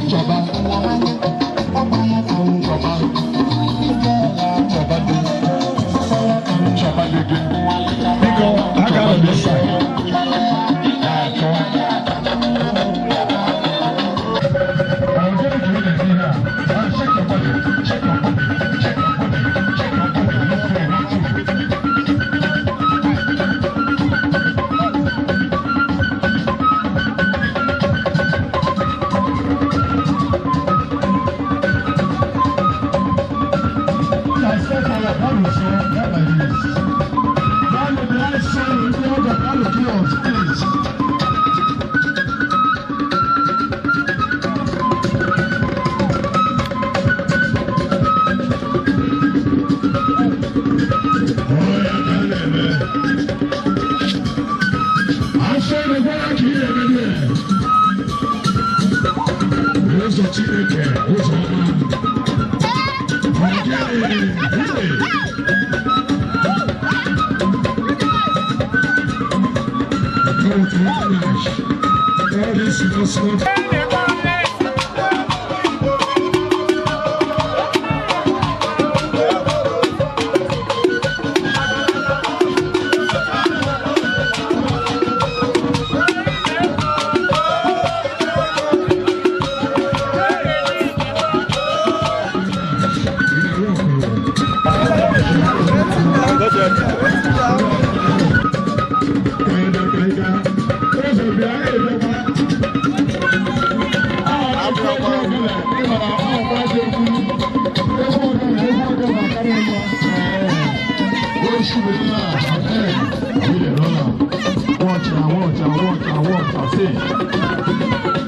Chọba, chọba, chọba dị, chọba dị gị. Biko, agara m ịsa na-achọ. Ọ gịnị ka ị na-eme ihe a? Shake your body, shake your body, shake your body, shake your body. Look for one, two. I step forward, that is so, that like this. That will be nice, so you know that that will be on please. Afọ na-egwara ka ị na-eme ihe. Ụzọ Chineke, ụzọ ọma. All this small, small. Watch, watch, watch, watch, see.